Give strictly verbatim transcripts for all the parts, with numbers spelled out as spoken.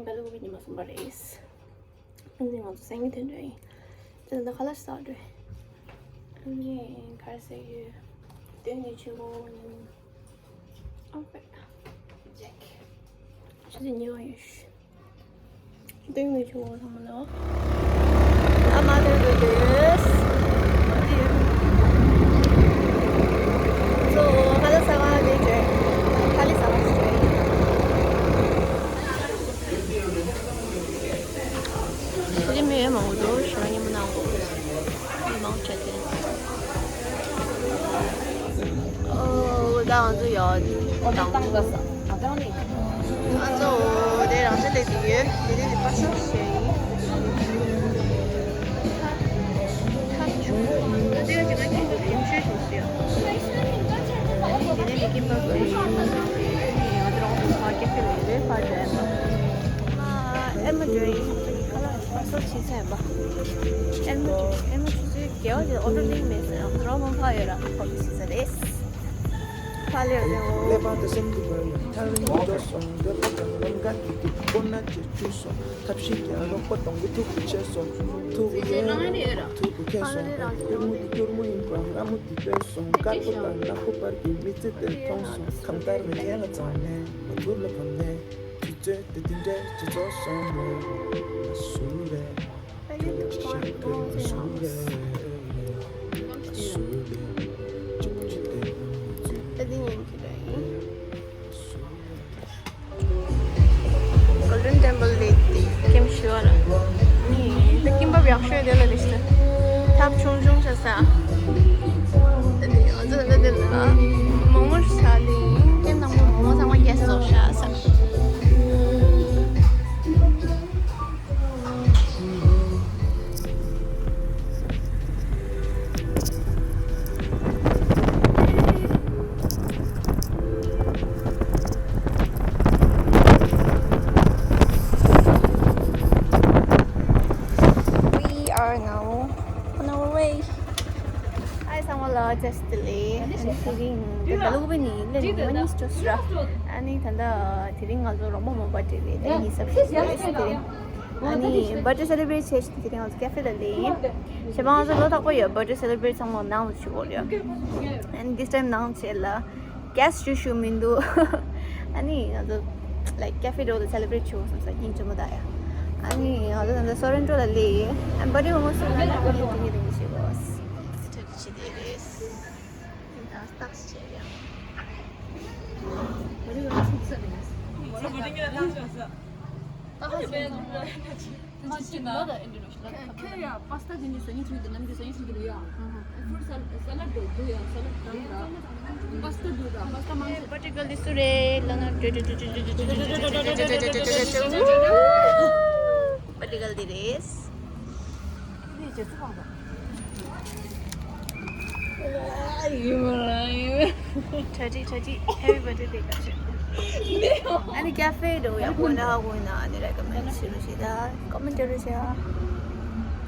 བལ་ལུག་པའི་ཉི་མ་གསུམ་པ་རེད། ཨ་ནི་ང་ཚོ་སང་ཉིན་དེ་འདྲ་ཡིན། དེ་ལ་ཁ་ལག་ཟ་འགྲོ། ཨ་ནི་ག་རེ་ཟ་གི་ཡོད། དོན་གྱི་ཆུ་བོ་ནི། ཨོ་ཀེ། ཇེག་ཆུ་ཚོད་ཉི་མ་ཡོད་ཤི། སྟེང་ནས་ཆུ་བོ་ཚང་མ་ལོ། ཨ་མ་དེར་འགྲོ་རྒྱུ་ཡོད། ཚོ་ཁ་ལག་ཟ་ག་དེ་བྱོས། ཁ་ལག་ཟ་ག་ཞིག་བྱོས། ལི་མི་མང་པོ་འདུག་ཞོ་ཉི་མ་ནང་གོ། ལི་མང་ཆད་དེ། ཨོ་ད་ང་ཚོ་ཡོད། ཨོ་ད་ང་ཚོ་དེ་རང་ཚོ་ལས་དེ་ཡོད། དེ་ནས་དེ་པ་སོགས་བྱས་ཡིན། ཁ་ཆུང་པོ་ཡིན། དེ་ཡང་ཅི་ན་ཁྱིམ་པ་རིམ་བྱོས་བྱུང་སོང་། དེ་ནས་དེ་ཁྱིམ་པ་བྱས་ཡིན། ང་ཚོ་རང་ཚོ་ཕ་སྐད་ཆ་ལས་རེད་ཕ་བྱས་ཨེ་མ་འགྲོ་ཡིན། ཁ་ལག་པ་སོགས་བྱས་ཚར་བ། ཨེ་མ་འགྲོ་ཨེ་མ་ཆུ་ཚོད་བརྒྱད་པ་དེ་ཨོ་ཏོ་ལིང་མེད་ཟེར་ཡང་རོ་མང་ཕ་ཡོད་ར་ཧོབ་ཏེ་བྱས་ཚར་རེད། ཕ་ལེ་ལེ་འོ། ཀླད་པ་དང་སེམས་ཀྱི་བར་ལ་ཐག་རིང་དུ་འགྲོ་སོང་། འདོད་པ་དང་རྣམ་དཀར་གྱི་དུས་ཁོ་ན་ཅིག་བཅུག་སོང་། ཐབས་ཤེས་ཀྱང་རོགས་པ་གཏོང་གི་ཐུག་པ་ཆད་སོང་། ཐུག་པ་ཡོད་ཐུག་པ་ཁེལ་སོང་། སྐྱུར་མོ་འདི་སྐྱུར་མོ་ཡིན་པ་སྔ་མོ་འདི་ལྟོས་སོང་། དཀར་པོ་དང་ནག་པོ་བར་གྱི་མི་ཚེ་དེ་མཐོང་སོང་། གང་ལྟར་ངས་ཁྱེད་ལ་མཚོན་ནས་ང་ཐུགས་ལ་ཕམ་ནས་དུས་ཚོད་དེ་འདི་འདྲས་ཅིག་རྫོགས་སོང་མོད་ང་སུ་རེད། Golden Temple ལ་ཁྱིམ་ཞུ་བ་ལ། ནི་ད་ཀིམ་པབ་ཡག་ཤོས་དེ་ལ་ལིས་ཏ། ཐབ་ཆུང་ཆུང་ཆ་ས། ད་ནི་ང་ཚོ་ད་དེ་ལ་མོག་མོག་ཟ་ལི་ཡིན། ཁྱེད་རྣམ་པ་མོག་མོག་ཚང་མ་རྒྱ་སོག་ཤ་ས། We are now on our way. Hi ཚང་མ་ལ་བཀྲ་ཤིས་བདེ་ལེགས། ཨ་ནི་དེ་རིང་ད་ལྟ་ལུག་པའི་ནི་ལས་ནི་མ་ནིས་ཅོ་སི་ར། ཨ་ནི་ད་ལྟ་དེ་རིང་ང་ཚོ་རོགས་པ་མོ་པ་ཏྲེ་ལེ་དེ་ནི་སབ་སི་ཀ་རེ་དེ་རིང་། ཨ་ནི་བར་ཌེ་སེ་ལེ་བྷི་རེཊ་བྱས་ཤིང་དེ་རིང་ང་ཚོ་ཀེ་ཕེ་ལ་ལས་ཡིན། ཞེ་པ་ང་ཚོ་ལོ་རྟག་པར་ཡོད་བར་ཌེ་སེ་ལེ་བྷི་རེཊ་ཚང་མ་ནང་ལ་བྱེད་དགོས་རེད། ཨ་ནི་this time ནང་བྱས་ལ། གེ་སི་ཞུ་ཞུ་མི་འདུག་ཨ་ནི་ང་ཚོ་like cafe door ལ་celebrate བྱེད་དགོས་བསམ་ས་སྙིང་རྗེ་མོ་ད་ཡ། ཨ་ནི་ང་ཚོ་ད་ལྟ་སོ་རན་ཊོ་ལ་སླེབས་ཡིན། ཨ་ནི་བར་ཌེ་མོ་མོ་སུ་ལ་ན་ཨ་ནི་དེ་ཉིད་དེ་ཉིད་བྱེད་དགོས། ཐུགས་རྗེ་ཆེ་དེ་རེད། ད་སྟག་ཆེ་ཡ། ཁྱོད་ཡ་པ་སྟ་དེ་ནི་ཟ་ཉིན་ཚུལ་དེ་ནམ་གྱི་ཟ་ཉིན་ཚུལ་དེ་ཡ། ཧྥུ་རུ་སལ་སལ་ལད་དེ་དུ་ཡ་སལ་ལད་དང་ཡ། པ་སྟ་དུ་ར་པ་སྟ་མང་ཆེ། བར་ཊི་ཀལ་འདི་སུ་རེད་ལབ་ན། བར་ཊི་ཀལ་འདི་རེད། ཡུ་མོ་ར་ཡུ། ཁྲ་ཁྲི་ཁྲ་ཁྲི། Happy birthday ལེགས་ཀ་ཤོད། ཨ་ནི་ཀ་ཕེ་འགྲོ་ཡག་པོ་འདྲ་ཧ་གོ་ཡིན་ན་ཨ་ནི་རེ་ཀོ་མེན་ཌི་བྱེད་རོགས་བྱེད་ད། ཀོ་མེན་ཊི་རེ་བྱེད་ཨ།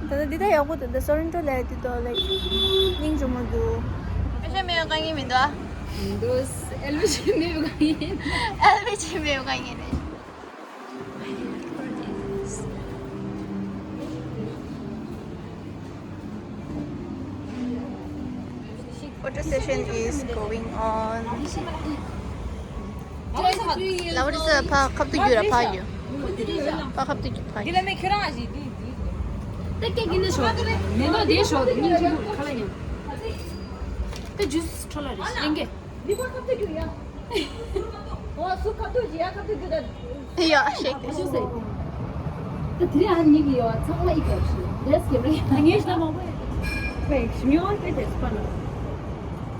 ད་ལྟ་འདི་ད་ཡག་པོ་འདུག་ད་སོ་རན་ཊོ་ལ་འདི་ད་ལའིཀ་སྙིང་རྗེ་མོ་འདུག་ཨེ་ཤ་མེ་ཡོང་དཀའ་ངལ་མི་འདུག་ཨ། མི་འདུག་ཨེལ་ཝི་ཆེ་མེ་ཡོང་དཀའ་ངལ། ཨེལ་ཝི་ཆེ་མེ་ཡོང་དཀའ་ངལ་རེད། Photo session is going on. ལ་བ་རི་ས་ཕ་ཁབ་ཏུ་རྒྱུ་ར་ཕ་ཡོད། ཕ་ཁབ་ཏུ་རྒྱུ་ཕ་ཡོད། འདི་ལ་མེ་ཁྱོད་རང་ཞིག་འདི་འདི། ད་སྐད་ཀྱི་ནི་ཤོག་དེ་མེ་ཏོག་དེ་ཤོག་དེ་སྙིང་རྗེ་མོ་ཁ་ལ་ཉན། ད་ཇུས་འཕྲོ་ལ་རེ་ཞིག་ལེན་གི། འདི་ཕ་ཁབ་ཏུ་རྒྱུ་ཡ། འོ་སུ་ཁ་ཐུག་ཅི་ཡ་ཁ་ཐུག་རྒྱུ་ད། ཡ་ཤེས་ཏེ། ཨ་ཤུ་སེ། ད་དེ་རིང་ཨ་ནི་གི་ཡོ་ཚང་མ་ཨི་ག་ཤི་རེས་གེ་རེ། ངས་ཤ་མང་པོ་ཡ། པའི་ཞིམ་ཡོང་ཨ་ཀེ་ཏེ་སི་པ་ན།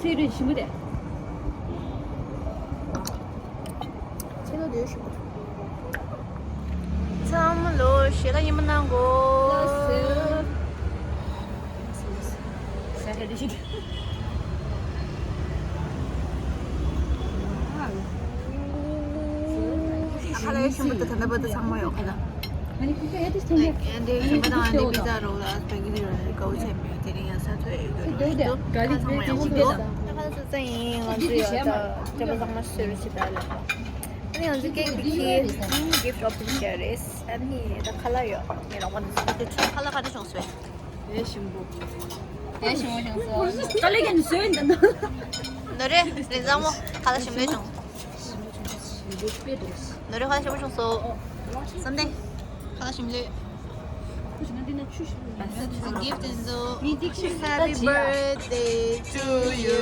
ཚེ་རིང་ཞིམ་པོ་དེ། ཚེ་ལོ་དེ་ཞིམ་པོ། ཚང་མ་ལོ་ཞེ་ལ་ཡིན་པ་གནང་གོ། ལགས་སོ། ས་ཧེ་རི་ཤིག་ཁ་ལག་ཞིམ་པོ་དང་ད་ལྟ་བར་དུ་ཚང་མ་ཡོད་ཁ་ལག་ཨན་ཏེ་ཞིམ་པོ་དང་ཨན་ཏེ་པི་ཛ་རོལ་ལ་སྤེ་གི་རི་རོལ་ལ་དགའ་བོ་བྱས་པའི་དེ་རིང་ཡང་ས་ཐོས་ཡོད་རེད་འདུག་ཁ་ཚང་མ་ཡག་པོ་འདུག་ད་ཁ་ལག་ཚོ་རྩ་ཡིན། ང་ཚོ་ཡོད་ད་སྐྱོ་པོ་ཚང་མ་ཤེར་བྱེད་ད་ལ། ང་ཚོ་ཀེག་འདི་ཁྱེར། gift open བྱས་རེད། ཨ་ནི་ད་ཁ་ལག་ཡོད། ངས་རོགས་པ་འདི་ཚོ་ཁ་ལག་ག་འདྲ་བྱུང་སོང་། ཡེ་ཞིམ་པོ། ཡེ་ཞིམ་པོ་བྱུང་སོང་། ཁ་ལག་ག་འདྲ་བཟོས་ཡིན་ད། ནོར་རེད། རེད། བཟང་མོ། ཁ་ལག་ཞིམ་ལོས་བྱུང་། ནོར་རེད། ཁ་ལག་ཞིམ་པོ་བྱུང་སོང་། བསམ་གཏན། ཁ་ལག་ཞིམ་ལོས། Gift and so. Happy birthday to you.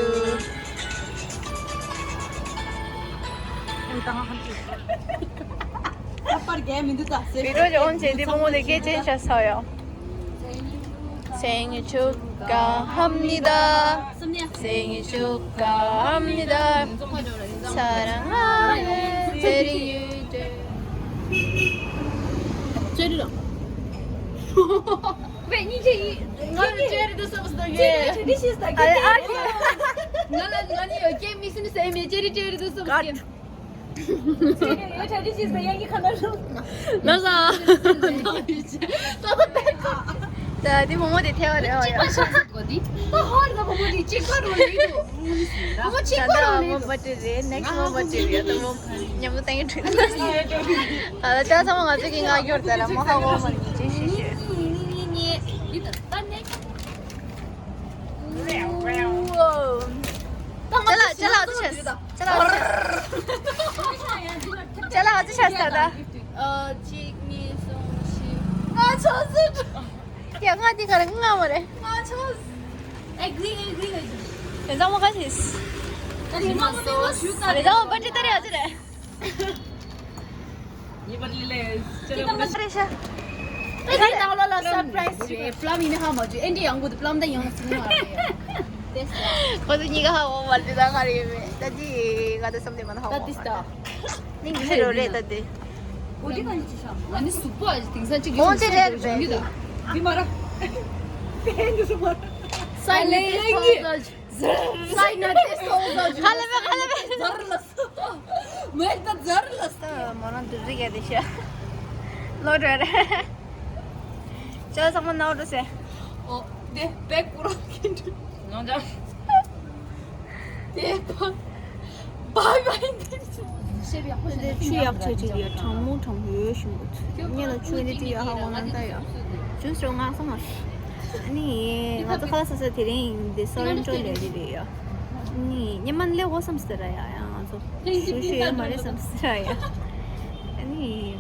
བི་ཌིའོ་ཅིག་ཨོན་བྱས་ཏེ་བུ་མོ་དེ་སྐད་ཅན་ཤ་ཚ་ཡོད། བས་སྙིང་རྗེ་ཡིན། ང་ལ་ཅེ་རི་འདུག་བསམ་སོང་ངས། ང་ལ་ང་ནི་ཡོད་ཀྱི་མི་སེམས་སེམས་མེད་ཅེ་རི་ཅེ་རི་འདུག་བསམ་སོང་། ལ་ས། ད་དེ་མོ་མོ་དེ་ཐལ་བ་རེད་ཨ་ཡ། ད་ཧར་ད་མོ་མོ་དེ་གཅིག་པ་རོ་ལེ་འདུག་མོ་མོ་གཅིག་པ་རོ་ལེ་འདུག་མོ་མོ་བར་ཐི་ཌེ། ནེག་སི་མོ་མོ་བར་ཐི་ཌེ་རེད། ད་མོ་མཉམ་པོ་བཏང་གི་འགྲོ། ད་ལྟ་ཚང་མ་ང་ཚོ་གི་ངག་སྐྱོར་ད་ར་མོ་ཧ་གོ་མ་ནི་ཅི་ཤི་ཤི། ཅ་ལག་ཅ་ལག་ཅ་ལག་ཅ་ལག་ཅ་ལག་ཅ་ལག་ད། ཨ། གཅིག་གཉིས། གསུམ། བཞི། ལྔ་ཆགས་སོང་། ཡ། ལྔ་འདི་ག་རེ། ལྔ་མ་རེད། ལྔ་ཆགས་སོང་། ཨེ། གི་རེད། ཨེ། གི་རེད། རེད། ཚང་མ་ག་ཤེས། ད་རེད། ཚང་མ་བར་ཐི་ཌེ་ད་རེད། ཨ་ཅེ་རེད། ཡིན་པ་ལི་ལེ། ཅེ་རེད། ཤ། ཨེ། འདི་ནང་ལོགས་ལ་སར་པ་རའི་ཛི་རེད། པ་ལམ་ཡིན་ན་ཧ་མ་ཅུ། ཨེ་འདྲ་ཡང་གོ་དུ་པ་ལམ་ད་ཡང་སུ་མ་རེད། ཁོ་ཚོ་གཉིས་ཀ་ཧ་གོ་མ་རེད། ད་ག་རེ་ཡོད་མེད། ད་འདི་ང་ད་བསམ་དེ་མ་ན་ཧ་གོ་མ་རེད། སྙིང་རྗེ་རོ་རེད་ད་དེ། འོ་དེ་ག་ཅི་ཤ། ཨ་ནི་གཟུགས་པོ་ཨ་ཅེ་དེང་སང་ཅིག་ཨོ་ཅེ་རེད་རེད། འདི་མ་ར། དེ་འདི་སུ་མ་ར། སའི་ལེ་ཡ་གི། སའི་ན་དེ་སོ་ཟ་ཇུ། ཁ་ལེ་མེ་ཁ་ལེ་མེ། ཛར་ལ་སོ། མེ་ད་ཛར་ལ་སོ། མོ་རང་དུ་རི་ག་དེ་ཤ། ལོ་རེ་རེ། ཅ་ཚང་མ་ནའོ་འགྲོ་སེ། ཨོ། དེ་པེ་ཀུ་ར་ཁིན་ཏུ། ནོ་ཇ། དེ་པ། བའི་བའི་འདི། དེ་ཆུ་ཡག་ཆེ་ཆེ་ཡོད། གྲང་མོ་གྲང་མོ་ཡོད་ཤིང་གུ། ངས་ལ་ཆུ་འདི་ཅི་ཡོད་ཧ་གོ་ན་ད་ཡ། ཆུ་སོ་ང་སོང་ང་། ཨ་ནི་ང་ཚོ་ཁ་ལག་ཟ་ས་དེ་རིང་འདི་སོ་རན་ཊོ་ལས་རི་རེད་ཡ། ཨ་ནི་ཉི་མ་ལས་འོ་བསམ་སྟེ་ར་ཡ། ཡ་ང་ཚོ་ཞུ་ཞུ་ཡོད་མ་རེད་བསམ་སྟེ་ར་ཡ། ཨ་ནི།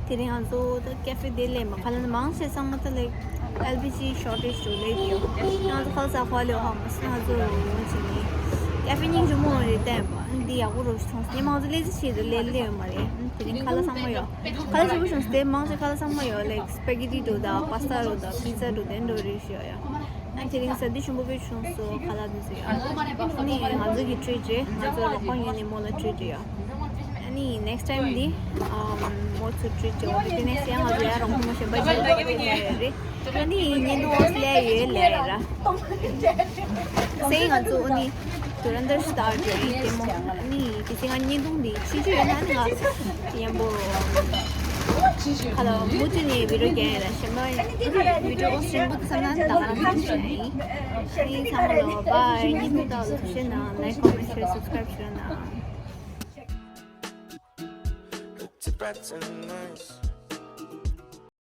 དེ་རིང་ང་ཚོ་ད་ཀེ་ཧྥེ་དེ་ལས་མ་ཁ་ལ་ནི་མང་ཆེ་ཚང་མ་ད་ལེགས། ཨེལ་པི་ཇི་ཤོར་ཊེཇ་འགྲོ་ལེ་དེ་ཡོད། ང་ཚོ་ཁ་ལ་ས་ཁོ་ལེ་ཧ་མ་སི་ང་ཚོ་ངོ་ཅི་ནི་ཀེ་ཧྥེ་སྙིང་རྗེ་མོ་རེད་བསྟན་པ་འདི་ཡག་པོ་རོ་ཞིག་མཐོང་སོང་། ཉི་མ་ང་ཚོ་ལེ་ཙི་བྱེད་དུ་ལེ་ལེ་ཡོད་མ་རེད། དེ་རིང་ཁ་ལ་ཚང་མ་ཡོད། ཁ་ལ་ཞིམ་པོ་བྱུང་སྟེ་མང་ཆེ་ཁ་ལ་ཚང་མ་ཡོད། ལེགས་སི་པེ་གི་ཏི་འགྲོ་དང་པ་སི་ཏ་འགྲོ་དང་པི་ཛ་འགྲོ་དེ་འགྲོ་རེ་ཞིག་ཡོད་ཡ། ང་དེ་རིང་ཟ་འདི་ཞིམ་པོ་དཔེ་བྱུང་སོང་། ཁ་ལག་འདི་ཟེར་ཡ། ཨ་ནི་ང་ཚོ་གི་ཊི་རིཊ་རེད། ང་ཚོ་རོགས་པ་ཡོད་ནི་མོ་ལ་ཊི་རིཊ་རེད་ཡ། ཨ་ནི་ནེགསི་ཊའིམ་འདི་ཨམ་མོ་ཚོ་ཊི་རིཊ་བྱེད་འོ་དེ་ནེགསི་ཡང་ང་ཚོ་ཡ་རོགས་པ་མོ་གཞན་པ་ཅིག་ལ་ཊི་རིཊ་རེད། ཨ་ནི་ཉིན་དུ་ཨོ་སི་ལེ་ཡོད་ལེ་ར། སེང་ང་ཚོ་ཨ་ནི་དུ་རན་དར་སི་ཊར་རེད་དེ་མོ། ཨ་ནི་དེ་སེང་ང་ཉིན་དུ་འདི་ཆུ་ཆུ་ཡོད་ན་ཨ་ནི་ང་ཡན་པོ། ཁ་ལ་མུ་མཐུད་ནས་བི་ཌིའོ་རྒྱག་ཡ་ལ་གཞན་པ་བི་ཌིའོ་ཨོ་སི་རིང་པོ་དུ་ས་ན་ད་ག་རང་ཐུག་ཤ་ཡིན། ཨི་ཚང་མ་ལ་བྷའི། ཉིན་ཐོ་ལྟ་བ་ལ་ཐུགས་རྗེ་གནང་། ལའིཀ་ཀོ་མེན་ཤེར་སབ་སི་ཀ་རའིབ་ཞུ་གནང་།